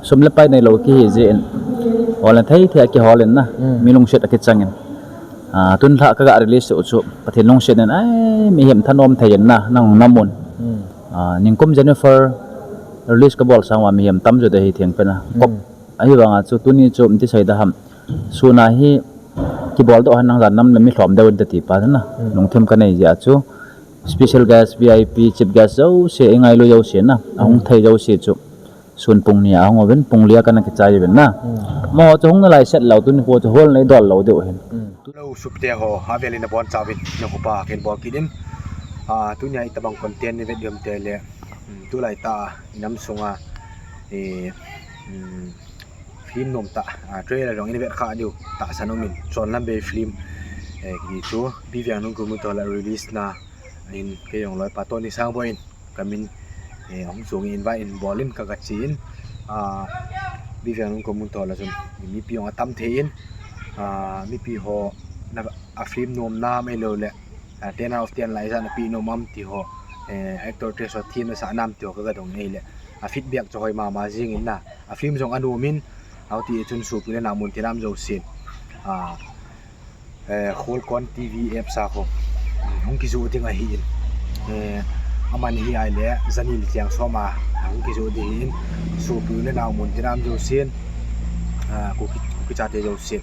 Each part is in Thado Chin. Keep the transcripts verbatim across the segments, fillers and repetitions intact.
Sum le pai neilou kihi jeh in, hol na thei thei a kihol in na, mi lungset a kichang in. Ah, tun lha ka ga release u chu, Pathen lungset in, ai, mihem thanom thei in na, nang namun. Ah, ningkum January release ka bol sang uva mihem tam jo de hi theng pen a. Kop, ahivang a chu tuni chu um ti sei da ham. Sun a hi kibol doh han nang jan nam le mi lhom deu in ta ti pa na. Lungthim ka nei jeh a chu special guest, V I P, chief guest jouse, i ngailu jouse na, ahung thei jouse chu. Sun pung ni a hung uvin, pung li a kana kichai uvin na. Mo chu hung na lai set lou, tuni kho chu hol nei dol lou deu hin. Hello, supte ho, avel in abon chauvin, na kho pa ken bol kit in. Ah, tuni a itabang content ni vet diam te le. Hmm, tulai ta, i nam sunga, eh, hmm, film nom ta, ah, trailer jong in vet kha diu, tahsan um in, Chonlam Bei film, eh, kiti chu, Biviang Nungkumun toh la release na, in, kei jong loi pa Tony Sangboi in, ka min, eh, hung chung in invite in bol in ka ka chi in, ah, Biviang Nungkumun toh la chun, mipi jong atam thei in, ah, mipi ho, na, a film nom nam ahilou le, ah, ten out of ten lai ijat na pi nom am ti ho, eh, actor actress ho themna sa nam ti ho ka ga dong in ahile, a feedback chu hoi mama jing in na, a film jong anom in, ahiti chun sopi le nao mun tinam jousen, ah, eh, Kholkon T V apps a kho, hung kijoh ding ahi in, eh, aman hi ahile, jani le cheng som a, hung kijoh ding ahi in, sopi le nao mun tinam jousen, ah, Kuki, Kuki chate jousen,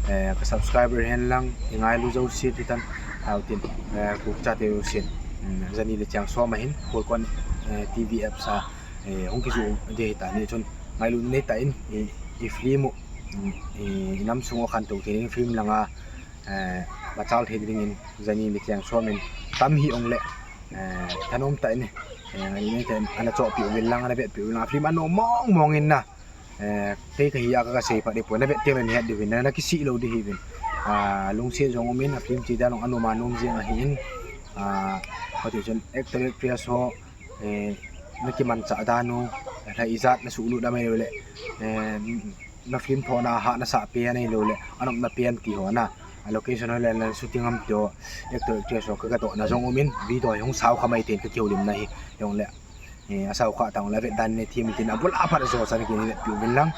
eh, ka subscriber hen lang, i ngailu jouse ti tan, ah, tin, eh, Kuki chate jousen, um, jani le cheng som a hin, Kholkon, eh, T V apps a, eh, hung kijoh ding ahi ta ni chun, ngailu nei ta in, i, i film u, um, i, i nam sung u khantou thei in film lang a, eh, machal thei ding in, jani le cheng som in, tam hi ong le, eh, thanom ta in, eh, ngailu nei ta in, ana chohpi uvin lang, ana vetpi uvin lang, film anom mong mong in na, Eh, kei ka hi a ka, ka sei phat ding poi, na vet teng le na het diu vin, na, na kisih lou ding hi vin. Ah, lungset jong um in, a film chi dan jong anom anom jeng ahi in. Ah, kati chun actor actress ho, eh, na kimanchah dan u, lha ijat na suhlut dam ahilou le, eh, na film thohna a hahna sah pen ahilou le, anopna pen ti ho na, a location ho le na shooting am ti ho, actor actress ho ka, ka dohna jong um in, video hi hung sao kha mai ten ka kihoulimna hi, jong le. Eh, asao kha tang le vet dan nei thim tin abul apat ajo chan kini vetpi uvin lang.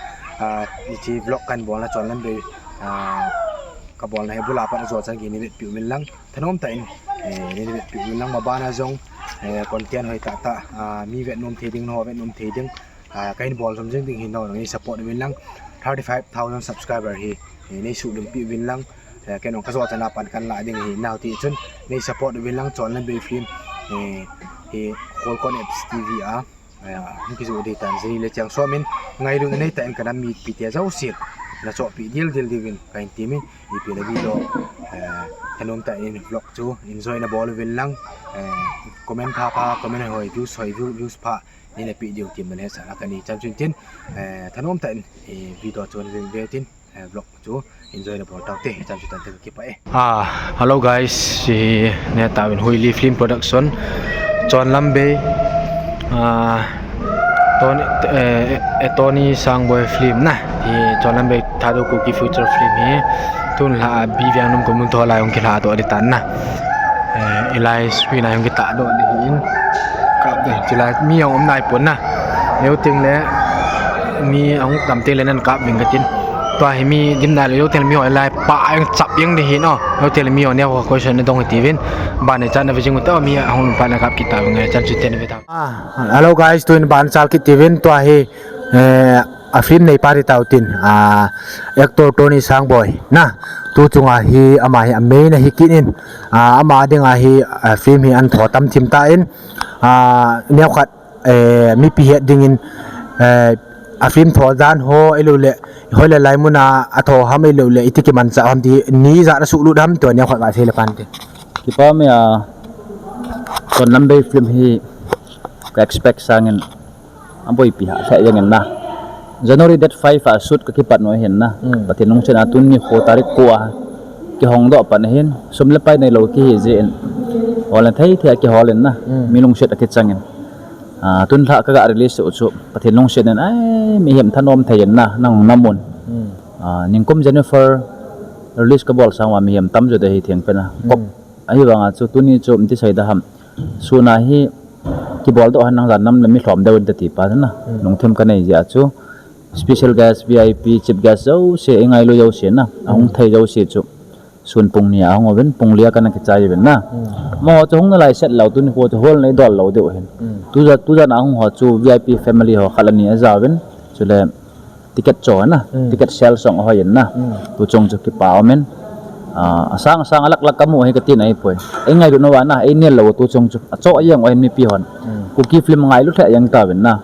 Ah, hiche vlog kan bolna Chonlam Bei, ah, ka bolna hi abul apat ajo chan kini vetpi uvin lang. Thanom ta in, eh, nei vetpi uvin lang ma bana jong, eh, content hoi tah tah, ah, mi vet nom thei ding, nao vet nom thei ding, ah, kahin bol jom jing ding hin nao nei support uvin lang. Thirty five thousand subscriber hi, eh, nei suhlimpi uvin lang. Eh, ken jong ka jo chan a pan kan la ding ahi, nao ti chun nei support uvin lang Chonlam Bei film, eh, hi Kholkon apps T V a, eh, hung kijoh ding tan jani le cheng som in ngailu na nei ta in ka nam mipi te jousen na chohpi dildil diu vin kahin ti in, ipi le video, eh, thanom ta in vlog chu enjoy na bol uvin lang, eh, comment pha pha, comment hoi, views hoi, view, views pha, nei na pe diu ti man he sa la kani chan chun tin, eh, thanom ta in, eh, video chu nei ve tin. Eh, vlog chu enjoy na bol tau te, chan chu tan te ka kipah e. Ah, hello guys, si ne ta win Huili Film Production, Chonlam Bei, ah, Tony, eh, eh, Tony Sangboi film na, hi Chonlam Bei Thadou Kuki feature film hi, tun lha a Biviang Nungkumun toh la jong kilha doh ding tan na. Eh, ilai screen a jong kitah doh ding hin. Kap ding, chilai mi jong um nai pon na. Neo ting le, mi ahung tam teng le nan kap ding katin. Tua hi mi dim nai le, neo ting le mi hoi lai pa jong chap jeng ding hin o. Neo ting le mi jong neo ho question na dong hi ti vin. Ban ne chan na ve jing u ta mi ahung pa na kap kit ta ve ngai chan chu ten ve ta. Ah, hello guys, tun ban chal kit ti vin tua hi, eh, a film nei pa ri tau tin, ah, actor Tony Sangboi na, tu chunga hi ama hi a main ahi kit in, ah, ama dinga hi, ah, film hi an tho tam thim ta in, ah, neo khat, eh, mipi het ding in, eh, a film tho dan ho ahilou le, hoi le lai mun a a tho ham ahilou le, iti kimanchah ham ti ni ijat a suhlut ham tua neo khat va sei le pan te. Kipa me a, Chonlam Bei film hi ka expect sang in, a boipi ha, sa yang na. January date five a shoot ka kipat nu hin na. Hmm. Pathen lungset a tuni kho tarik ko a kihong doh pan hin. Sum le pai neilou kihi jeh in. Hol na thei thei a kihol in na. Hmm. Mi lungset a kichang in. Ah, tun lha ka ga release u chu. Pathen lungset in. Ai, mihem thanom thei in na. Nang namun. Hmm. Ah, ningkum January release ka bol sang uva mihem tam jo de hi theng pen a. Kop. Hmm. Ahivang a chu tuni chu um ti sei da ham. Sun a hi kibol doh han nang jan nam le mi lhom deu in ta ti pa na. Hmm. Lungthim ka nei jeh a chu. Special guest, V I P, chief guest jouse, i ngailu jouse na. Ahung thei jouse chu. Sun pung ni ahung uvin, pung li a kana kichai uvin na. Mo chu hung nalai set lou, tuni kho chu hall nei dol lou diu hin. Tuja, tuja na hung ho chu V I P family ho khat le ni aja uvin. Chule ticket cho na, ticket sale song hoi in na. Tu chung chu kipa umin. Ah, asang, asang alak lak kamu hi kati nai poi. Ei ngailu nau va na, ei nel lou tu chung chu. Acho a jeng uhin mipi hon. Kuki film ngailu lheh jeng tauvin na.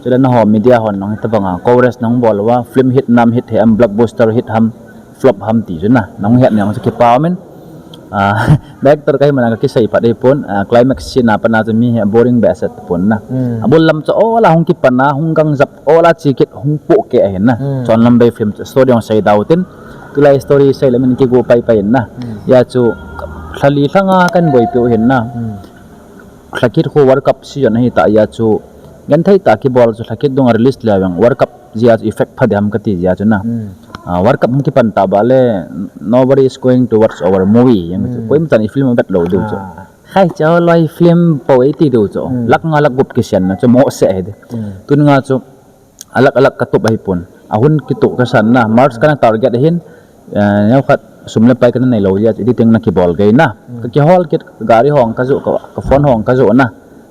Chule na ho media hon nang hitabanga. Coverage nang bol uva, film hit nam hit he am, blockbuster hit ham, flop ham ti chu na. Nang het nang chu kipa umin. Ah, director kahi mana kakisei phat dei pon, ah, climax scene a pana chu mi hi boring behseh pon na. Abul lam chu ola hung kipan a, hung gang jap ola chi kit hung po ke ahin na. Chonlam bei film chu story hung sei dau tin. Tulai story sei le min kigo pai pai in na. Ya chu lhali lhanga kan boi piu hin na. Lhakit khu World Cup season ahi ta ya chu. Genthei ta kibol chu lhakit dunga release le veng World Cup jia chu effect pha deham kati jia chu na. Ah, World Cup hung kipan ta ba le, nobody is going to watch our movie. Yang chu koima chan i film bet lou diu chu. Khai chau loi film po ei ti diu chu. Lak nga lak gup kisian na chu mo se he de. Tun nga chu alak alak katup ahi pon. Ahun kitu kasan na. March kana target ahin. Eh, neo khat sum le pai kana nei lou jia chu editing na kibol gei na. Ka kihol kit gari hong ka ju ka, ka phone hong ka ju na.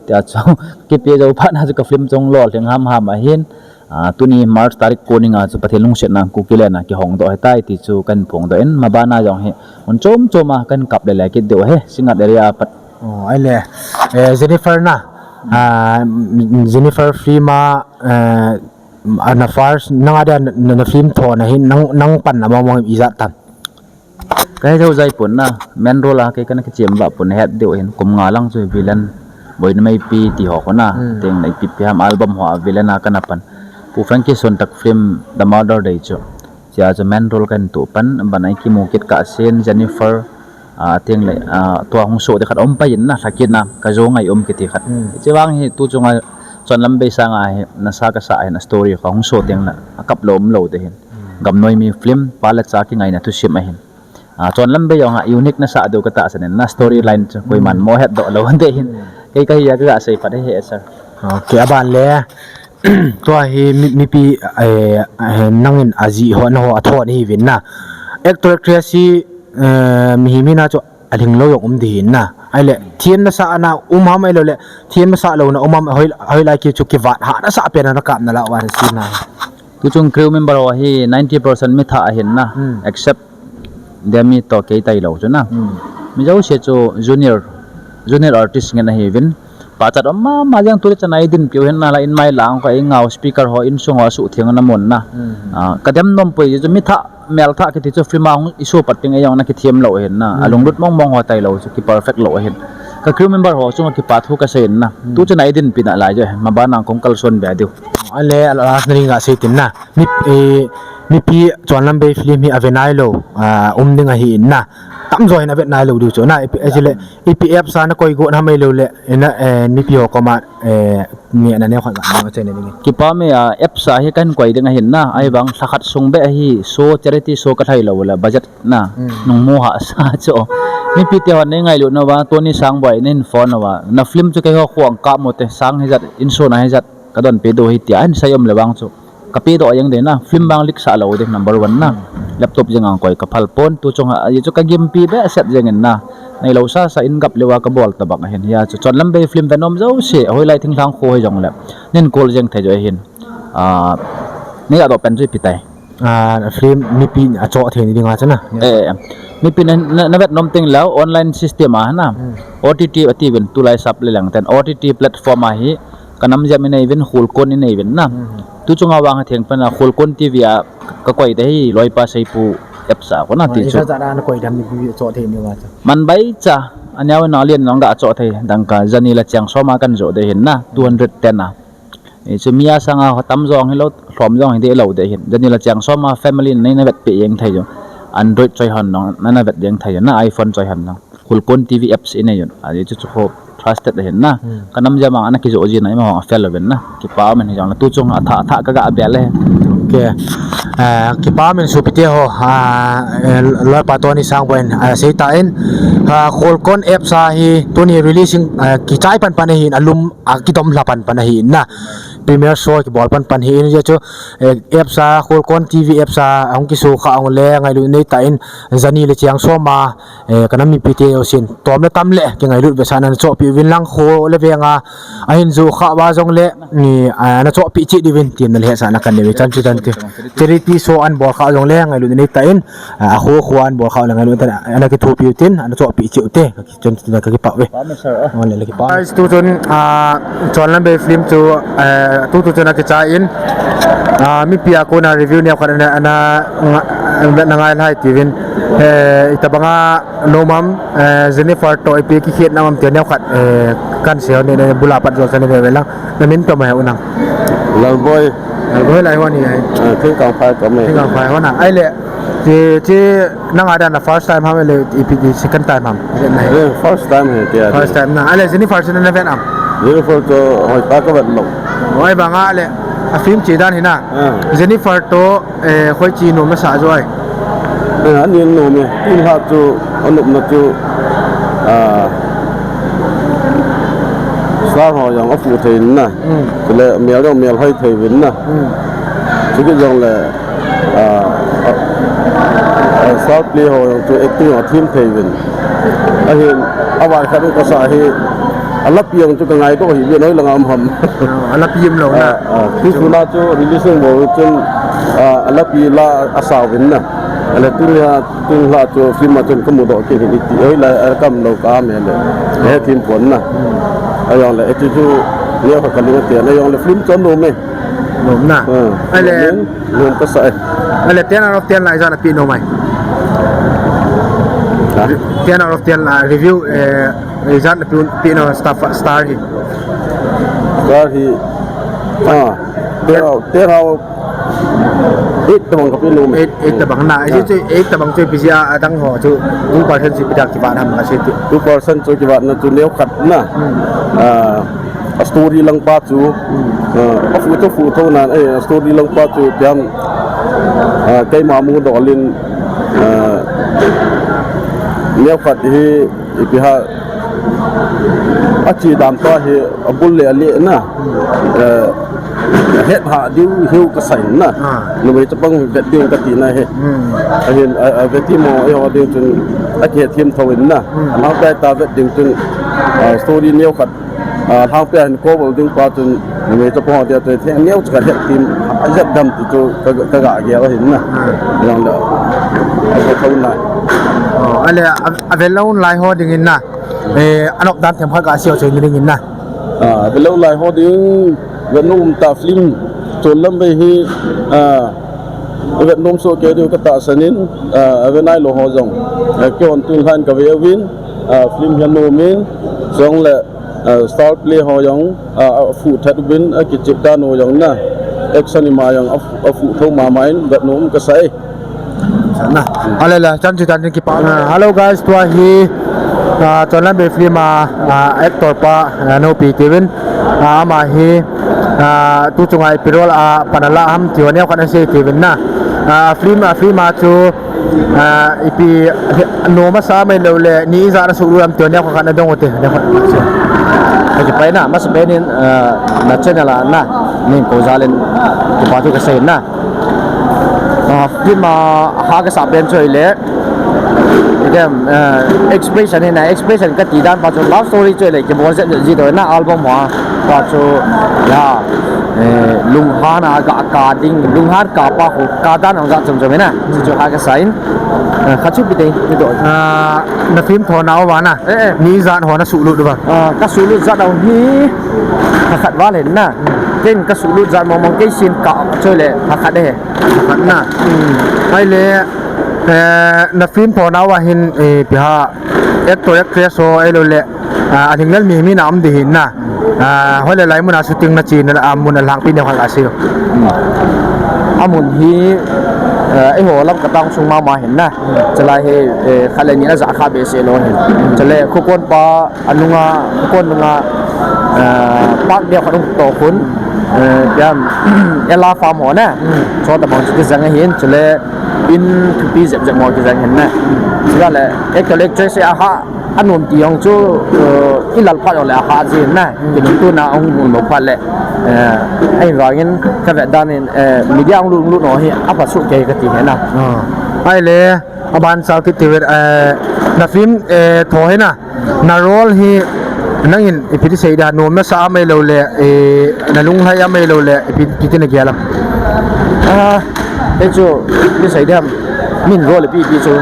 Tia chu kipe jou phat na chu ka film chung lol theng ham ham ahin. Ah, tuni March tarik ko ni nga chu Pathen lungsetna Kuki le na kihong doh ahitai ti chu kan phong doh in, mabana jong hi mun chom chom a kan kap le le kit diu ahi, Singngat area a pat. Oh, ai le. Eh, Jennifer na. Ah, Jennifer film a, eh, ana first, nang a dia na, na film tho na hin, nang, nang pan na mong mong ijat tan. Kahe thou jai pon na, main role a kei kana kichem va pon het diu hin kum nga lang chu villain, boina meipi ti ho kona, teng na ipi pi ham album ho a villain a kana pan. Pu Frankie Suantak film The Murder Day chu. Chia chu main role kan tu pan, ban ai kimu kit ka sen Jennifer, ah, teng le, ah, tua hung so te khat om pai in na, lhakit na, ka jo ngai um kiti khat. Chi vang hi tu chunga Chonlam bei sanga hi, nasa kasa hin a story ka hung so teng na, a kap lou um lou te hin. Gamnoi mi film, pa le cha kingaina thusim ahin. Ah, Chonlam bei jong a unique nasa diu ka tahsan in na storyline chu koiman mo het doh lou de hin. Kei kahi a ka sei phat he sir. Okay, aban le. Tua hi mi, mipi, eh, eh, nangin aji ho na ho athon hi vin na. Actor actress hi, eh, mihem hina chu alhing lou jong um di hin na. Ai le, thiam nasa ana um ham ai lou le, thiam nasa lou na um ham hoi, hoi lai ki chu kivat ha nasa pen na kap na la wan si na. Tu chung crew member ho hi ninety percent mi thah ahin na, except Demi to kei tai lou chu na. Mi jouse chu junior, junior artist ngen ahi vin. Pachat om mama jeng tu le chan a i din piu hin na la in mai lang ko i ngau speaker ho in sung ho su thiang na mun na. Ah, ka dem nom poi chu mi thah, mel thah kiti chu film a hung i su pat ting ei jong na kithiam lou hin na. A lunglut mong mong ho tai lou chu ki perfect lou hin. Ka crew member ho chunga kipa thu ka sei in na. Tu chan a i din pi na lai chu, mabana kong kalson be diu. Ale, a last na ring a sei tin na. Mi, eh, mipi Chonlam bei film hi ave nai lou, ah, um ding ahi in na. Tamjo hin avet nai lou diu chu na, ipi, eh, chule, ipi apps a na koi got ham ai lou le, eh, na, eh, mipi ho koma, eh, mi na neo khat ka, neo chai na ding. Kipa me a, apps a hi kan koi ding ahin na, ai bang lha khat sung be ahi, so charity so ka thai lou le, budget na, nung mu ha sa chu. Mipi te hon nei ngailu na va, Tony Sangboi nei phone na va, na film chu kei ho khuang ka mo te, sang hi jat, in so na hi jat, ka don pe do hi tia, an sai om le vang chu. Ka pe doh jeng de na, film bang leak sa lou de, number one na. Laptop jeng ang koi ka phal pon, tu chung a, ahi chu ka gimpi behseh jeng in na. Nei lou sa sa in gap leuva ka bol ta bang ahin, hia chu Chonlam bei film ve nom jouse, hoi lai thingthang kho hoi jong le. Nin call jeng thei jo ahin. Ah, nei a doh pen chu ipi tai. Ah, film mipi a cho thei ni ding a chu na. Eh, mipi na, na, na vet nom teng lou, online system a na. O T T a ti vin, tu lai sap le lang ten, O T T platform a hi, Ka nam jam i nei vin, Khulkon i nei vin na. Tu chunga vang a theng pen a Khulkon T V a ka koi te hi, Loipa Seipu apps a kona ti chu. Sa na koi dam ni bi cho thei ni va cha. Man bai cha, a neo na lian nong ga cho thei, dang ka jani la chang soma kan jo de hin na, two hundred ten a. I chu mi a sanga ho tam jong hi lo, hlom jong hi de lo de hin. Jani la chang soma family nei na vet pe jeng thei jo. Android choi hon nong, na na vet jeng thei jo, na iPhone choi hon nong. Khulkon T V apps i nei un. Ahi chu chu kho trusted ahin na. Ka nam jam a ana kijo ji na ima hong a fel ven na. Kipa men hi jong na tu chung a tha, tha ka ga bel e. Okay. Ah, kipa men supi te ho, ah, eh, Loipa Tony Sangboi in, ah, sei ta in, ah, Khulkon apps a hi tuni releasing, ah, kichai pan pan ahin alum, ah, kidom lha pan pan ahin na. Premiere show kibol pan pan hi in, hijeh chun, eh, apps a, Kholkon T V apps a, ahung kiso kha ahung le ngailut nei tan, jani le cheng som a, eh, ka nam mipi te jousen, tom le tam le, kingailut vetsahna na chohpeh uvin lang kho le veng a, ahin jo kha uva jong le, ni, ah, na chohpeh cheh diuvin, tin na le hetsahna kan nei uve, chan chu tan ti. Charity show ahin bol kha jong le, ngailut nei tan, ah, akho kho ahin bol kha le ngailut tan, ana kithopi u tin, ana chohpeh cheh u te. Chun, chun ka kipah uve. Pame sir, ah. Ole, le kipah. Guys, tu chun, ah, Chonlam Bei film chu, eh, tu tu chun akichai in, ah, mipi a kona review neo khat ana, ana, nga-, na ngai lai tiuvin. Eh, itobang a nom ham, eh, Jennifer toh ipi kikhetna um ham ti neo khat, eh, kan sei u ne, ne bul a pat jo sa ne ve ve lang. Na min toh ma he u nang. Lalboi. Lalboi lai ho ni ai. Ah, Thingkangphai toh me. Thingkangphai ho na. Ahile, Ti, ti, nang a dan a first time ham le ipi ti second time ham? Ipi na hi? Eh, first time hi ti a. First time na. Ahile Jennifer chu na vet am? Jennifer chu hoi ta ka vet lou. Hoi bang a le. A film che dan hi na. Ah. Jennifer toh, eh, hoiche nom na sa jo ai. Eh, ani nom e. Tin ha chu, anopna chu, ah, star ho jong afu thei na. Hmm. Chule mel jong mel hoi thei uvin na. Hmm. Chukit jong le, ah, ah, ah, star play ho jong chu acting ho them thei uvin. Ahin, avai khat u kasa hi, alapi jong chu ka ngaidoh hih uvin, hoi lang a um ham. Ah, alapi um lou na. Ah, ah, tu suna chu releasing bol chun, ah, alapi la asa uvin na. Ale tu ni a Tin la chu film a chun ka mudoh kit hi ti, hoilai a kam lou ka um e le. He thim pon na. Ajong le, ati chu, neo kha ka ling a tian, ajong le film chu anom e. Nom na. Hmm. Ale. Nom, nom ka sa e. Ale, ten out of ten la ijat na pe nom ai? Ha? Ten out of ten la review, eh, ijat na pe, pe nom star, star hi? Star hi, ah, ten out, ten out Eight tabang ka pe nom e. Eight, eight tabang na. Isi chu eight tabang chu ipi jeh a adang ho chu two percent chu ipi dia kivat ham ka sei tu. Two percent chu kivat na chu neo khat na. Hmm. Ah, a story lang pa chu. Hmm. Ah, a fu tho fu tho na, eh, a story lang pa chu pian. Ah, keima mudoh lin, ah, neo khat hi ipi ha, a chi dan pa hi, a bul le a le na, eh, a het ha diu hiu ka sa in na. Ah. Numei chapang vet ding ka ti na hi. Hmm. Ahin, a, a vet thim ho, eiho ding chun a kihet thim tho in na. Hmm. A nang pai ta vet ding chun, ah, story neo khat, ah, lhang pai hin ko bol ding pa chun, numei chapang ho dia chun theng neo chu ka het thim, a jet dam ti chu ka, ka ga gel ahin na. Ah. Jong le, a ko tho na. Oh, ale, a, a vet lou lai ho ding in na. Eh, anop dan themkhat ka sei u chu ni ding in na. Ah, vet lou lai ho ding, vet nom um ta film, Chonlam Bei hi, ah, vet nom soh kei diu ka tahsan in, ah, ave nai lou ho jong. Eh, keihon tun lhan ka ve uvin, ah, film hi anom in, jong le, ah, star play ho jong, ah, a fu that uvin, a kichep dan u jong na, action ima jong a fu, a fu tho mama in, vet nom um ka sa e. Na. Ale le, chan chu chan chu kipa. Ah, hello guys, tua hi, ah, Chonlam Bei film a, ah, actor pa, ah, Nopi Tewin, ah, ama hi, ah, tu chunga ipi role a pan ala ham ti ho neo khat na sei Tewin na. Ah, film, ah, film a chu, ah, ipi nom asa mai lou le, ni ijat na suhlut ham ti ho neo khat na dong u te, neo khat na sei. Ka kipa e na, masapen in, ah, na channel a na, ning ko jal in, kipa thu ka sei na. Ah, film a ha ka sa pen chu ahile, ipi ham, eh, expression hi na, expression ka ti dan pa chu love story chu ahile, kibol jet jet ji to na album ho a pa chu, ya, eh, lunghan a ga ka ding, lunghan ka pa khu ka dan ang jat chom chom hi na, chu chu ha ka sa in, eh, khat chu ipi ti, ipi to. Ah, na film tho na uva na, eh, eh, ni ijat ho na suhlut uva? Ah, ka suhlut jat u hi, kha khat val hin na, ken ka suhlut jat mong mong kei sin ka chu le, kha khat e. Khat na. Hmm. Ahile, eh, na film tho na uva hin, eh, ipi ham, actor actress ho ahilou le, ah, a lhinglel mi mi na um ding hin na. Ah, hoilai lai mun a shooting na che na, ah, mun a lhangpi neo khat ka sei u. Hmm. A mun hi, eh, eiho Lamka town sung mama hin na. Chulai hi, eh, khat le ni na ja kha behseh lou hin. Chule Khokon pa, anunga, Khokon nunga, eh, park neo khat hung toh khun, eh, ipi ham, Ella Farm ho na. Hmm. Chutobang chu kijang ahin, chule in thupi jep jep mo kijang hin na. Chule actor actress a ha, Anom ti jong chu, eh, i lal phat jong le ahat jin na. Hmm. Kinungtuna ahung hung lou phat le, eh, ahivangin ka vet dan in, eh, media hung lut lut no hi apha soh kei kati hi na. Ah. Ahile, aban chal kit tiu, eh, na film, eh, tho hi na. Na role hi nangin ipi ti sei da, nom nasa a mai lou le, eh, na lunglhai a mai lou le, ipi, ipi ti na gel am? Ah, kei chu, ti sei da, min role ipi ipi chu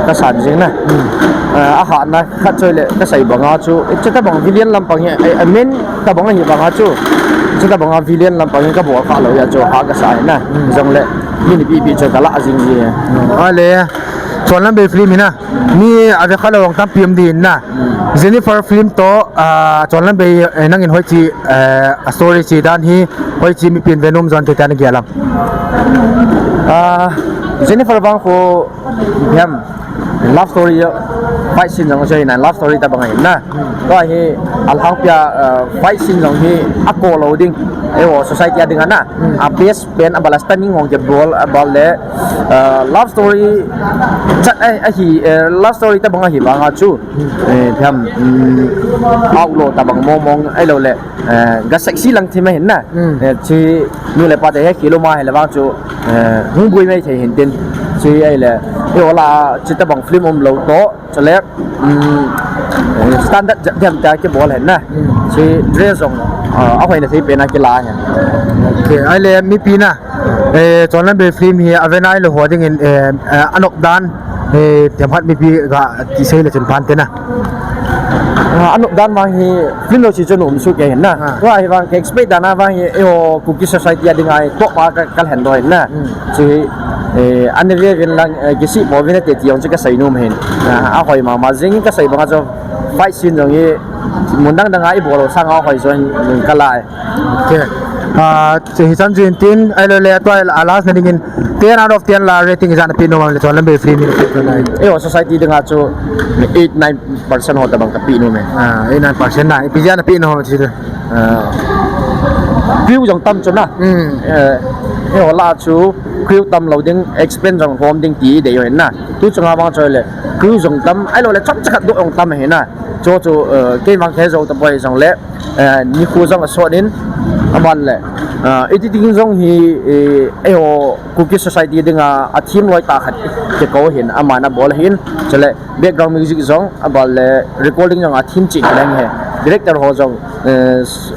ka san jing na. Hmm. Ah, ahat na, khat chu le, ka sei banga chu, eh, chuta bang villain lampang hi, eh, eh, main ta bang ahi banga chu, chuta banga villain lampang hi ka bol kha lou jeh chu, ha ka sa hi na. Hmm. Jong le, min ipi ipi chu ka la jing ji. Hmm. Ahile, Chonlam Bei film hi na. Mi ave kha lou vang tampi um ding na. Hmm. Jennifer film toh, ah, Chonlam Bei, eh, nangin hoiche, eh, a story che dan hi, hoiche mipin ve nom jon te tan gel am? Ah, Jennifer vang khu, hiam, love story, fight scene jong chu hi na, love story ta bang ahi na. Hmm. Tua hi, alhangpia, ah, fight scene jong hi, ako lou ding, eiho society a ding a na. Hmm. A best pen a bala stunning hong ke bol a bal le, eh, love story chat a, ahi, eh, love story ta bang ahi banga chu. Hmm. Eh, phiam, um, outlaw ta bang mong mong ahilou le, eh, ga sexy lang thim ahin na. Hmm. Eh, chi nu le pa te he kilo ma he le vang chu, eh, hung bui mai thei hin tin. Chi ahile, eiho lah a, chuta bang film um lou toh, chule, um, standard jat dem ta kibol hen na. Hmm. Chi dress jong, ah, ahoi na thei pen a kila hen. Okay, ahile mipi na, eh, Chonlam Bei film hi ave nai lou ho dingin, eh, eh, anop dan, eh, themkhat mipi ga ti sei le chun phan te na. Ah, anop dan vang hi film lou chi chu nom soh kei hen na. Ah. Tua hi vang ka expect dan a vang hi, eiho Kuki society a ding a hi top a ka, ka lhen doh hen na. Hmm. Chi, eh, ani ve vin lang, eh, kisih po vin te ti jong chu ka sei nom hin. Ah, ahoi mama jing ka sei banga chu fight scene jong hi mun dang dang a i bol lou sang a hoi join ka lai. Okay. Ah, che hi chan jin tin, ahilou le tua a last na dingin ten out of ten la rating ijat na pe nom am le Chonlam Bei film ni ka pe lai. Eiho society ding a chu eight nine percent ho ta bang ka pe nom e. Ah, eight nine percent na, ipi jeh a na pe nom am chi. Ah, crew jong tam chu na. Hmm. Eh, eiho lah a chu crew tam lou ding, expense jong hom ding ti dei u hin na. Tu chunga vang chu le crew jong tam, ahilou le chomcha khat doh jong tam ahi na. Chu chu, eh, kei vang kei jou ta poi jong le, eh, nikho jong asot in, aban le, eh, editing jong hi, eh, eiho Kuki society ding a, a thim loi tah khat kikou hin, aman abol hin, chule, background music jong, abal le recording jong a thim cheh kileng he. Director ho jong, eh, s-,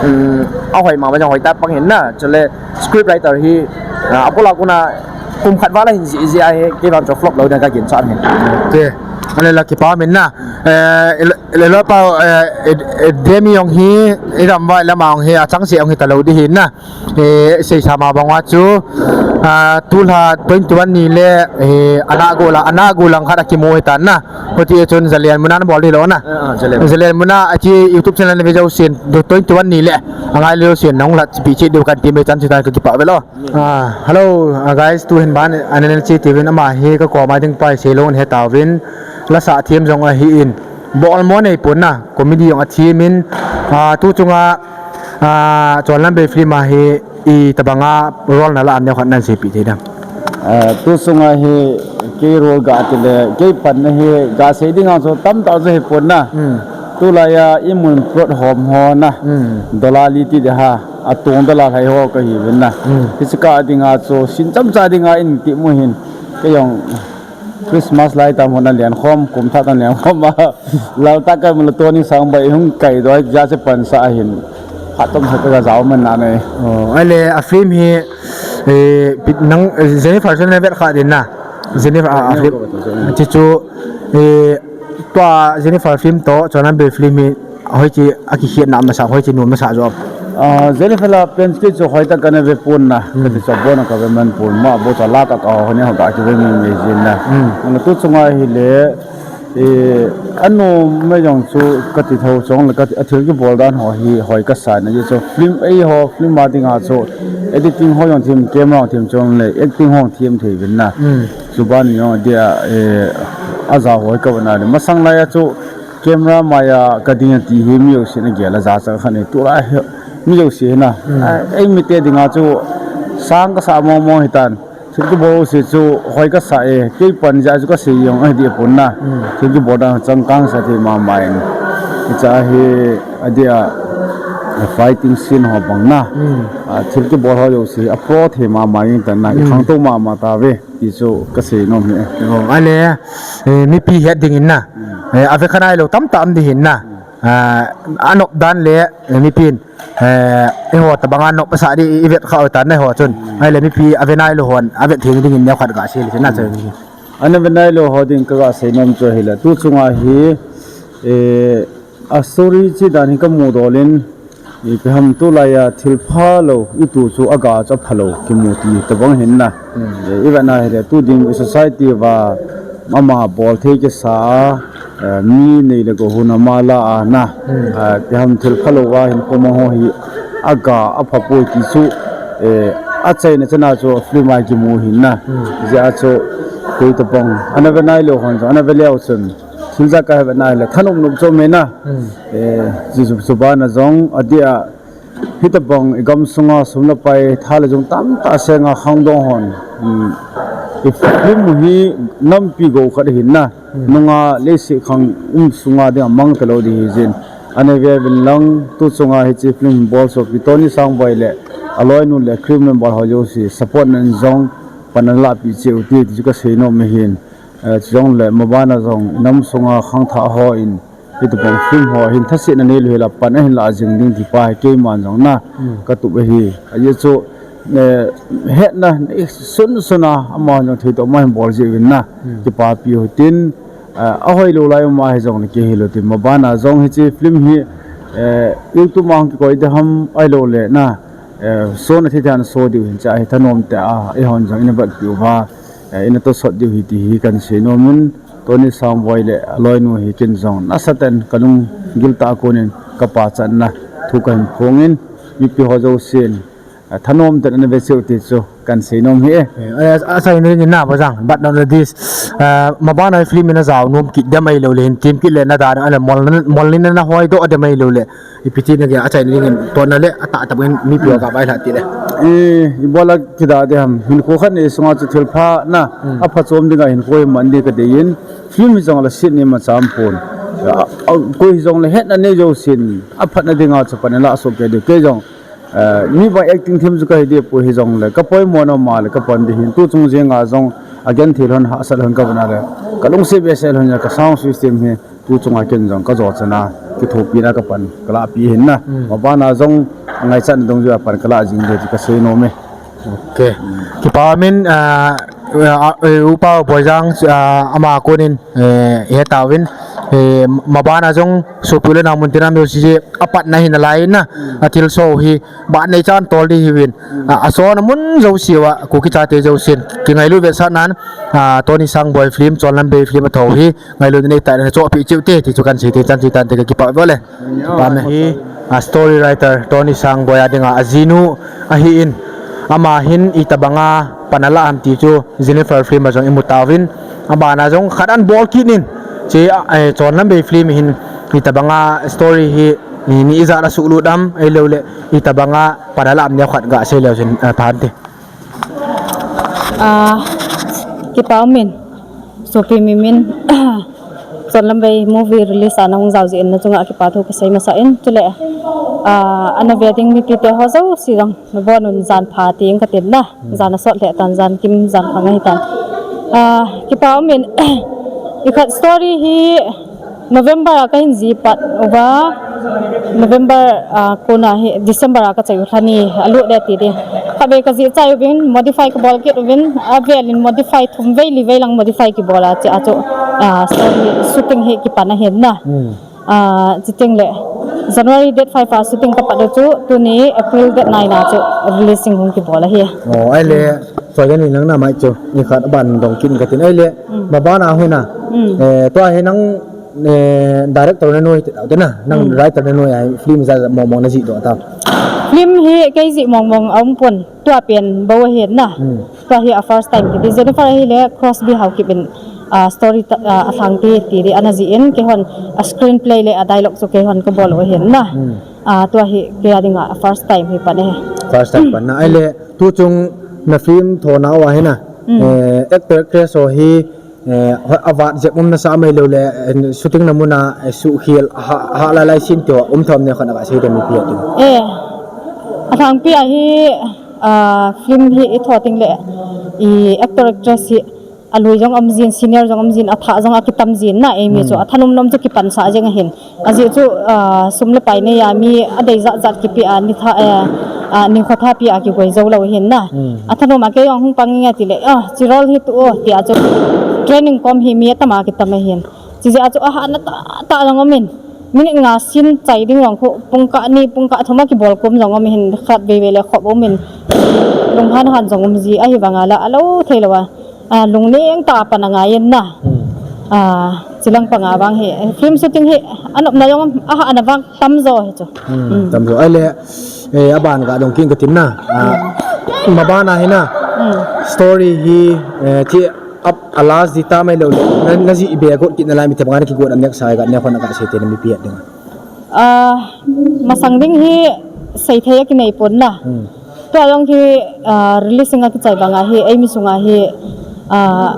um, ahoi mama jong hoi tah pang hin na. Chule script writer hi, ah, abul a kona kum khat val a hin jih jih ahi, kei vang chu flop lou ding ka ginchat hin. Okay. Ahile la kipa um in na. Eh, le, le lo pa, eh, eh, eh, Demi jong hi, i ram vai lam a jong hi, achang se jong hi ta lou ding hin na. Eh, seisa ma bang uva chu, ah, tulha twenty-one ni le, eh, ana gol a, ana gol lang khat a kimu hi tan na. Hiti chun Zalen mun a na bol di lou na. Ah, ah, Zalen. Zalen mun a achi YouTube channel na ve jousen, twenty-one ni le. Angai lou sen, nahung la pi chi diu kan ti me chan chi tan ka kipa ve lou. Ah, hello, ah, guys, tu hin ban, anel chi ti vin ama hi ka koma ding pai se lou he ta vin. La sa thiam jong ahi in. Bol mo nei pon na, comedy jong a thiam in, ah, tu chunga, ah, Chonlam Bei film a hi i tabanga role na la am neo khat nan seipeh thei dem? Ah, tu chunga hi kei role ga ti le, kei panna hi ga sei ding a chu tamtah chu hi pon na. Hmm. Tulai a i mun plot hom ho na. Hmm. Dollar li ti de ha, atong dollar hai ho ka hi vin na. Hmm. Hiche ka ding a chu, sin chomcha ding a in ti mu hin, kei jong Christmas lai tam hon a lian khom, kum thah tam lian khom a. Lal ta kai mula Tony Sangbai hung kai doi ja che pan sa hin. Khat tom khat ka jao man na nei. Oh, ahile a film hi, eh, pi-, nang, eh, Jennifer chu na vet kha din na. Jennifer, ah, a film. Chi chu, eh, tua Jennifer film toh, Chonlam Bei film hi, Hoiche a kikhetna masa, hoiche nom masa jo? Ah, Jennifer la pen kei chu hoitah kana ve pon na, hmm, kati chu abon a ka ve man pon, ma bo cha la ka ka ho ne ho ka ki ve mi mi jin na. Hmm. Ana tu chunga hi le, eh, anom me jong chu kati tho chong le kati, athil kibol dan ho hi hoi ka sa na ji chu film ei ho, film a ding a chu editing ho jong thim, camera ho thim chong le acting ho thim thei vin na. Hmm. Chuban jong dia, eh, aja hoi ka va na le. Masang lai a chu camera maiya ka ding a ti hi mi jousen agel a jachat khat ahi. Tulai hi mi jouse hi na. Hmm. Ah, eimi te ding a chu sang ka sa mong mong hi tan. Thil kibol jouse chu hoi kasa e, kei pan jeh a chu kasei jong ahi deh pon na. Thil kibol dan changkang sa thei mama in. Hiche hi adeh a fighting scene ho bang na. A, thil kibol ho jouse a pro thei mama in tan na, i khangtou mama tauve ti chu kasei nom hi. Oh, ahile, eh, mipi het ding in na. Eh, ave kha nailou tamtah um ding hin na. Ah, anop dan le, eh, mipin, eh, eiho tabang a nop asah ding i vet kha u tan na eiho chun. Ahile mipi ave nailou hon, avet thei ding in neokhat gasei le na chu. Ana ve nailou ho ding kaga sei nom chu ahile, tu chunga hi, eh, a story chi dan hi kamu dol in, ipi ham tulai a thil phalou, itu chu aga chu aphalou kimu ti tabang hin na. Eh, i vet na hile, tu ding i society uva ama bol thei kisa a, eh, mi nei le gou hon ama la a na. Eh, ipi ham thil phalou a hinkho mang ho hi aga apha poi ti chu, eh, achaina chana chu film a kimu hin na. Jeh a chu koi tabang ana ve nailou hon chu, ana ve leu chun. Thil jat kahe ve na hile thanom nom chu um e na. Eh, chu, chu, chu bana jong adeh a, hitabang i gamsunga sum le pai, tha le jung tamtah senga khangdong hon. Hmm. I film hi nampi gou khat ahin na. Nunga leiset khang um sunga dinga mang talou ding hijin. Ana ve uvin lang, tu chunga hiche film bol sopi Tony Sangboi le aloinu le crew member ho jouse support nan jong pan ana lahpeh cheh u hite ti chu kasei nom ahin. Eh, chujongle mabana jong i nam sunga khangthah hon, hitobang film ho hin thasetna neilou hel a pan ahin lah jing ding ti pa hi keiman jong na katup ahi. Ajeh chu, eh, hetna nei sun sun a, amahon jong thei toh ma hin bol jeh uvin na. Kipapi u hitin, eh, ahoilou lai um ahi jongle kei hilou tin. Mabana jong hiche film hi, eh, YouTube a hung kikoi ding ham ahiloule na, eh, sona thei thei a na so diu hin cha hi thanom tah a, eihon jong ina vetpi uva, eh, ina tosot diu hi ti hi kahin sei nom in, Tony Sangboi le aloinu hi ken jong nasatah in kalunggil tah a konin kapachatna thu kahin phong in, mipi ho jousen, eh, thanom tah in ana ve cheh u ti chu kahin sei nom ahi e. Eh, eh, achaina dingin na, Bojang, but not this. Eh, mabana film in ajao nom kit dem ahiloule, hin tem kit le na dan, ahile mol, mol in na hoidoh dem ahiloule, ipi ti nagel a, achaina dingin tonna le atah tah in mipi ho gavailhah tile. Eh, ibola kidah ding ham, hinkho khat nei sunga chu thilpha na, aphachom dinga hinkho hi man ding kadei in, film hijongle setna imacha aumpon. A, a, koi hijongle hetna nei jousen, aphatna dinga chu pan ilah soh kei diu. Kei jong, eh, mi bang acting them chu kahi deh poi hijongle, kapoimo nom a le kapan ding hin, tu chung jenga jong, agenthei lhon hahsat lhon kavet na le, kalungset behseh lhon a ka sound system hi, tu chunga ken jong kajo chan a, kithopina kapan kalahpi hin na. Mabana jong ngaichatna dungjuia pan kalah jing ding ti kasei nom e. Ok. Kipa umin, ah, ah, eh, Upa Boijang, ah, ama konin, eh, ihetauvin, eh, mabana jong sopi u le nao muntina music apatna hi nalai na, athilsoh hi, ban neichan tol ding hiuvin. Ah, asona mun jouseuva, Kuki chate jousen kingailut vetsahnan, ah, Tony Sangboi film, Chonlambei film athou hi, ngailutna neitah in nachohpeh cheh u hite ti chu kahin sei te, chan chu tante, kakipah e. Kipa ume. Hi, a story writer Tony Sangboi a dinga ajinu ahin, ama hin itobanga pan alah ham ti chu Jennifer film a jong imu tauvin, abana jong khat ahin bol kit in, hiche, eh, Chonlambei film hin itobanga story hi, ni, ni ijat asuhlut am, ahiloule itobanga pan alah am neokhat gasei leu chun, eh, phante. Ah, kipa umin, sopi mimin, Chonlambei movie release a nahung jao jeh in nachunga kipa thu kasei masa in, chule, ah, ana ve ding mipite ho jouse jong nabonun jan pha tin katin na, jan asot lheh tan, jan kim jan khang ahitan. Ah, kipa umin, ikhat story hi, November a kahin jih pat uva, November, ah, kona hi, December a kachai u lhani, alut ding ti ding. Khatvei kajih chai uvin, modify kabol kit uvin, avelin modify thum vei li vei lang modify kibol a, chea chu, ah, story shooting hi kipan ahin na. Ah, chuteng le, January date five a shooting kapat u chu, tuni April date nine a chu releasing hung kibol ahi. Oh, ahile, choi kani nang namai chu, ikhat aban dong kit katin. Ahile, mabana hi na, eh, tua hi nang, eh, director nanoi te, te na, nang writer nanoi a, film ijat mong mong najih doh tam? Film hi kei jih mong mong aumpon, tua pen bou ahin na. Tua hi a first time kiti. Jennifer ahile Crosby Haokip in, ah, story ta, ah, alhangpi ti ding ana jih in, keihon a screenplay le a dialogue chu keihon kabol u ahin na. Ah, tua hi kei a dinga first time hi pan ahi. First time pan na. Ahile, tuchung Na film thona uva hi na, eh, actor actress ho hi, eh, ho avat jep um nasa mai lou le, eh, shooting na muna, eh, suhkhel ha, ha lai lai scene te ho um thom ne khon aga sei dem ipi ati. Eh, alhangpi a hi, ah, film hi i tho ting le, i actor actress hi alui jong um jin, senior jong um jin, atha jong akitam jin na, eimi chu athanom nom chu kipansa jeng ahin. Ajeh chu, ah, sum le pai nei a mi adei jat jat kipe a, ni tha, eh, ah, ni kho tha pi a kigoi jou lou hin na. Athanom a kei jong hung pang nge ti le, ah, chi role hi tu o, ti a chu training kom hi mi atama kitam ahin. Chi jeh a chu ahahna tah tah jong um in. Minute nga scene chai ding jong khu, pungkah ni, pungkah thum a kibol kom jong um in, khat vei vei le khop um in. Lunghan han jong um ji ahi vang a la, alou thei lou a. Ah, lungneng tah a pan angai in na. Ah, chilang panga vang hi, eh, film shooting hi, anopna jong, ahahna vang tam jo hi chu. Tam jo. Ahile, eh, aban ga dong kin ka tin na. Ah, maban a hi na. Story hi, eh, chi up a last di ta mai lou le. Na, na ji be got kit na lai mi te bang na kigot a next sai ga ne khon aga sei te na mipi a ding. Ah, masang ding hi seithei a kinei pon na. Tua jong hi, ah, releasing a kichai banga hi, eimi sunga hi, ah,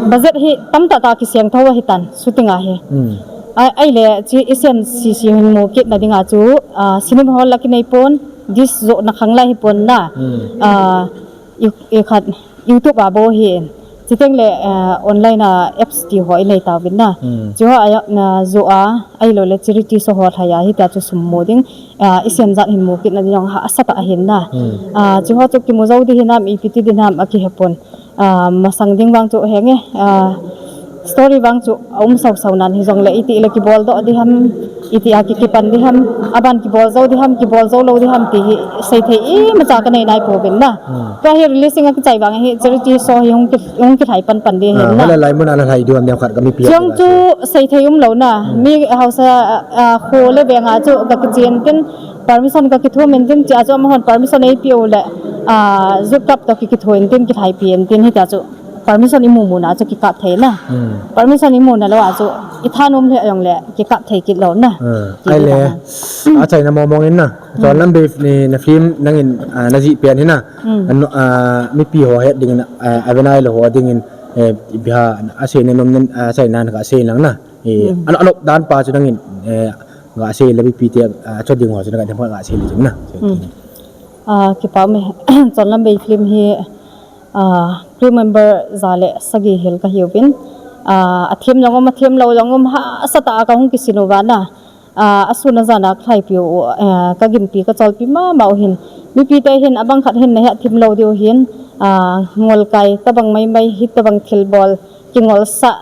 budget hi tamtah tah kiseng tho ahi tan, shooting a hi. Ai, ahile, chi isen sisi hin mu kit na dinga chu, ah, cinema hall a kinei pon, disc jo na khang lai hi pon na. Ah, i, i khat YouTube a bou hi in. Chuteng le, eh, online a apps ti ho i nei tauvin na. Chi ho a, na, jo a, ahilou le charity show ho lhai a, hitia chu sum mu ding, ah, i sen jat hin mu kit na ding jong hahsa tah ahin na. Ah, chi ho chu kimu jou di hinam, ipi ti di hinam, akihe pon. Ah, masang ding vang chu henge, ah, story vang chu a um sau sau nan hi jong le, iti le kibol doh di ham, iti a ki, kipan di ham, aban kibol jou di ham, kibol jou lou di ham ti hi seithei imacha ka nei nai pouvin na. Tua hi releasing a kichai vang hi charity show hi hung ki, hung kilhai pan pan di hin na. Hala lai mun a na lhai di ham neo khat ka mipi a. Chong chu seithei um lou na. Mi hausa, ah, kho le veng a chu ka kichen tin permission ka kithum in tin, chia chu amahon permission eipe u le, ah, Youth Club to ki, kithu in tin, kilhai pi in tin, hitia chu permission imu mu na chu kikap thei na. Permission imu na lou a chu i thanom le jong le kikap thei kit lou na. Ahile, achaina mong mong in na. Chonlam Bei ni na film nangin, ah, na jih pen hi na. Ano, ah, mipi ho het ding na, ah, avenai lo ho ding in, eh, biha, asei na nom nen, ah, achaina na ka sei lang na. Eh, ano, ano dan pa chu nangin, eh, ga sei le mipi te, ah, cho ding ho chu na ka dem ga sei le jing na. Ah, kipa me, Chonlam Bei film hi, ah, crew member ja le sagi hel ka hiuvin. Ah, athem jong um, athem lou jong um, hahsa tah a ka hung kisin uva na. Ah, asun ajan a ka lhaipi u, ah, ka ginpi ka cholpi mama u hin. Mipi te hin abang khat hin na hethem lou diu hin, ah, ngolkai tabang mai mai hi tabang thilbol kingolsah.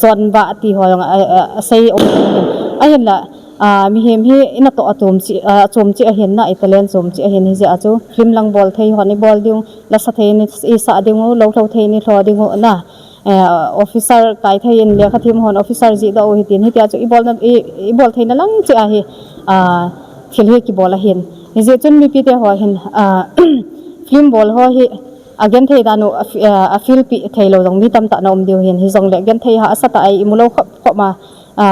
Jon ba ti ho jong a, a, asei um. Ahinla, ah, mihem hi i natoh a chom chi, ah, chom chi ahin na, i talent chom chi ahin hijeh a chu film lang bol thei hon i bol ding, lasa thei ni i sa ding u, lou lou thei ni lho ding u na. Eh, officer kai thei in lekha them hon officer jih doh u hitin hitia chu i bol na, i, i bol thei na lang chi ahi, ah, thil hi kibol ahin. Hijeh chun mipi te ho hin, ah, film bol ho hi, a genthei dan u, a fi-, a, a feel pi thei lou jong mi tamtah na um diu hin, hijongle genthei hahsa tah a i mu lou khop khop ma, a,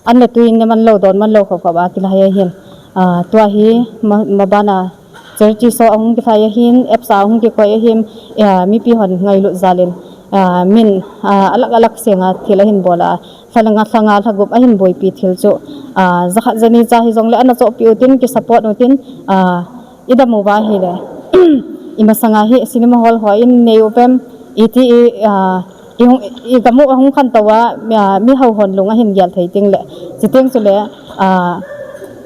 an le tui in ne man lou, don man lou khop khop a kilhai ahin. A, tua hi ma, maban a charity show ahung kilhai ahin, apps a ahung kikoi ahin, a, mipi hon ngailut jal in, a, min, a, alag alag seng a thil ahin bol a, lha nga, lha nga, lha gup ahin boipi thil chu, a, jakhat jani cha hijongle ana chohpi u tin, ki support u tin, a, i dam uva ahile, i masanga hi cinema hall ho in nei u pem, iti i, ah, i hung, i gam u ahung khantou a, mi, ah, mi hou hon lung ahin gel thei ting le, chuteng chule, ah,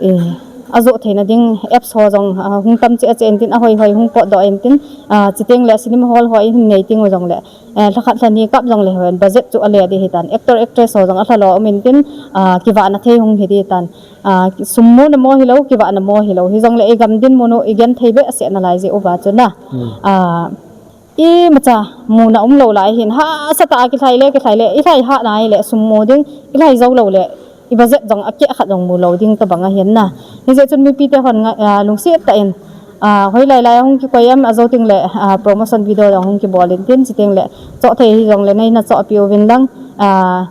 i, ajoh theina ding apps ho jong, ah, hung tam cheh a cheh in tin, ahoi hoi hung potdoh in tin, ah, chuteng le cinema hall ho in nei ting u jongle, eh, lhakhat lhani kap jongle hon budget chu ale di hitan, actor actress ho jong alha lo um in tin, ah, kivahna thei hung hi di tan. Ah, sum muna mo hilou, kivahna mo hilou. Hijongle i gam dinmun u, i genthei behseh nalai jeh uva chu na. Ah, imacha muna umlou lai hin, hahsa tah a kilhai le, kilhai le, i lhai hah nai le, sum mu ding, i lhai jou lou le, i budget jong akeh khat jong mu lou ding tobang ahin na. Hijeh chun mipi te hon nga, ah, lungset tah in, ah, hoilai lai a hung kikoi em, ajo teng le, ah, promotion video jong hung kibol in tin, chuteng le, choh thei hijongle, neina chohpi uvin lang, ah,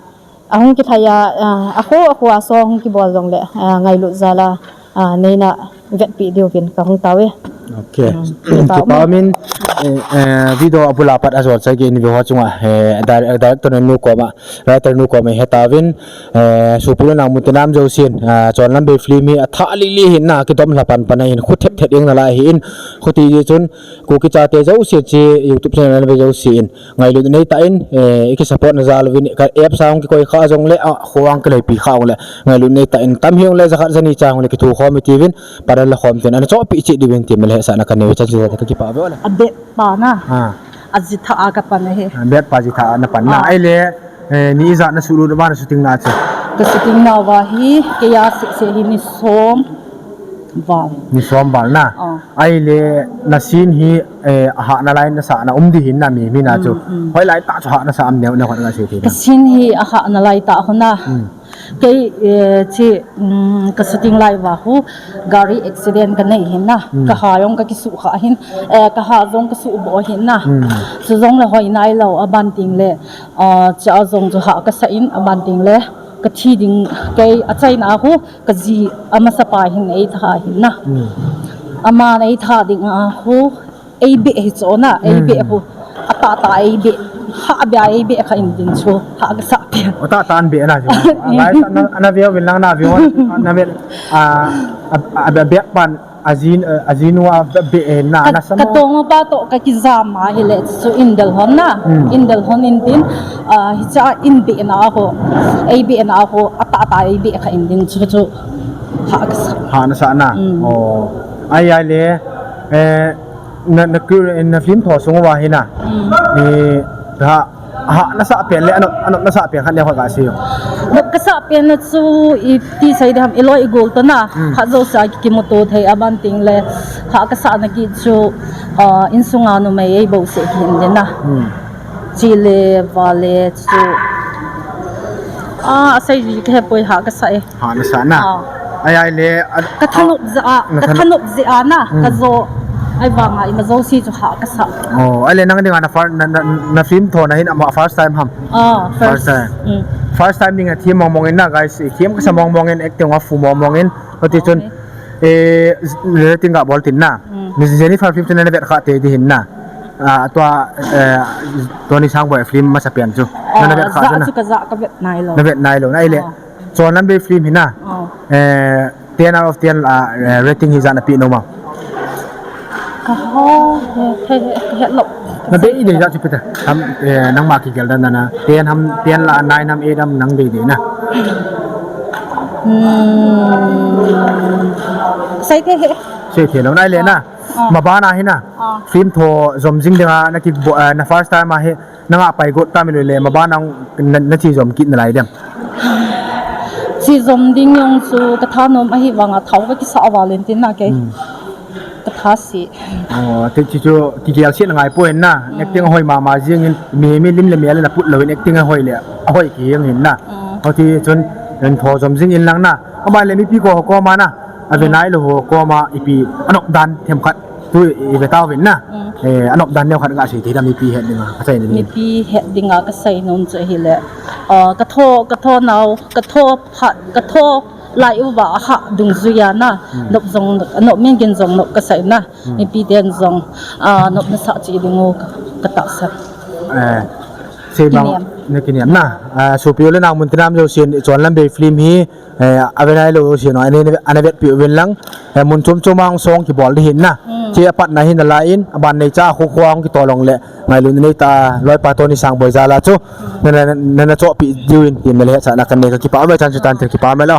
ahung kilhai a, ah, akho, akho a show hung kibol jongle, ah, ngailut jal a, ah, neina vetpi diuvin ka hung tao e. Okay. Kipa min, eh, eh, video abula pat ajol chai ke in video ho chunga, eh, dir-, director nu koma, writer nu koma hetauvin, eh, Sopi le Nangmun te nam jousen, ah, Chonlam Bei film hi athah lili hin na, kidom lha pan pan ahin, khu thet thet jeng nalai hin, khu ti chun, Kuki chate jouse chu YouTube channel ve jousen, ngailut nei tah in, eh, iki support na jal uvin, ka app sang kikoi kha jong le, ah, kho ang kileipi kha jong le, ngailut nei tah in, tam hiong le, jakhat jani chang le, kithu khom itiuvin, Paran la khom tin, ana chohpeh cheh diuvin ti mel hesahna kanei u chan chu ka kipa ve le. A bet pa na. Ah. A jitha a ka pan ahi. A bet pa jitha a na pan na. Ah. Ahile, eh, ni ijat na sulut uva na shooting na chu. Ka shooting na uva hi, kei a seh seh hi ni som val. Ni som val na. Ah. Ahile, na scene hi, eh, ahahna lai na sahna um di hin na mi, mi na chu. Mm, mm. Hoilai tah chu hahna sah am neo, neo khat ka sei thei na. Ka scene hi ahahna lai tah ho na. Mm. Kei, eh, chi, mm, ka shooting lai uva hu, gari accident ka nei hin na, mm, ka ha jong ka kisuh kha hin, eh, ka ha jong ka suh boh hin na. Mm. Chu jong le hoi nai lou, aban ting le, ah, cha jong chu hah ka sa in, aban ting le, ka thi ding, kei achaina a hu, ka ji amasa pa hin ei tha hin na. Mm. Aman ei tha ding a hu, Ei beh hi chu na, ei beh hu. Atah tah ei beh. Hah beh a ei beh kha in din chu. Hah ka sah pen. Atah tah an beh na chu. Guys, ana, ana view vin lang na view. Ana view, ah, a, a, a beh pan, ajin, eh, ajinu a beh, eh, na, ka, na sa ka mo. Tong pa to ka kijam a hi le chu in del hon na. Hmm. In del hon in din, ah, hicha in beh na ho. Ei beh na ho. Atah tah ei beh kha in din chu chu. Hah ka sah. Hah na sah na. Hmm. Oh. Ai, ai le, eh, Na, na, na film tho sung uva hi na. Hmm. Ni, ha, hah na sah pen le, anop, anop na sah pen khat neo khat ka sei u. Nop ka sah pen na chu, iti sei ding ham, i loi i gol to na. Hmm. Khat jouse a kimuto thei aban ting le, hah ka sah na kit chu, ah, insung a numei ei bou seh kihin din na. Hmm. Chi le, va le chu. Ah, asei ji ka he poi hah ka sah e. Hah na sah na. Ah. Ai, ai le, a, ka thanop a, jeh a, na ka thanop, thanop jeh a na, hmm, ka jo. Ai vang a, ima jouse chu hah ka sah. Oh, ai le nang ding a na fir-, na, na, na film tho na hin ama first time ham? Ah, first. First time. Mm. First time ding a thiem mong mong in na, guys, thiem ka sa mong mong in, acting a fu mong mong in. Hoti chun, okay, eh, rating ga bol tin na. Mm. Ni Jennifer film chu na vet kha te di hin na. Ah, tua, eh, Tony Sangboi film masa pen chu. Ah, na vet kha ja chu na. Chu ka ja ka vet nai lou. Na vet nai lou, na ai le. Ah. Chonlam Bei film hi na. Oh. Eh, ten out of ten la, eh, rating hi ijat na pe nom am? Ka ho, he, he, he, he, lo. Na bei dei ijat chu pe ta. Ham, eh, nangma kigel dan na. Ten ham, ten la, nine ham, eight ham, nang bei dei na. Hmm. Sei thei he. Sei thei lou, na ai le na. Ah. Maban a hi na. Ah. Film tho jom jing ding a, na ki bo-, eh, na first time a hi. Nang a pai got ta mi lou le, maban a na, na chi jom kit nalai dem? Chi jom ding jong chu ka thanom ahi vang a thao ka kisa a val in tin na kei. Hmm. Ka tha si. Oh, ti chi chu kigel si na ngai poi na. Hmm. Acting ahoi mama jing in mi, mi lim le mel na put lou in acting ahoi le, ahoi kiheng in na. Hmm. Hoti chun, en tho jom jing in lang na. Ama le mipi ko koma na. Ave nai lou ho koma ipi anop dan themkhat tu i ve tauvin na. Mm. Eh, anop dan neo khat ga sei thei dam mipi het dinga ka sei ni. Mipi het dinga ka sei nom chu ahile. Ah, ka tho, ka tho nau, ka tho phat, ka tho lai uva ahah dungjui a na. Mm. Nop jong, nop min gin jong nop ka sei na. Mm. Mipi ten jong, ah, nop na sah chi ding u ka, ka tahsan. Eh, sei bang, kinem. Na kinem na. Ah, Sopi le Nangmun te nam jousen Chonlam Bei film hi, Eh, ave nai lou si no, ani, ana vetpi uvin lang, eh, mun chom chom a song kibol di hin na. Hmm. Chi apat na hin nalai in, aban nei cha khu khu a kitolong le, ngailut nei ta, loipa Tony Sangboi jal a chu, na, na, na, na chohpi diu in, tin na le cha na kan nei ka kipa, ave chan chu tan tin kipa me lo.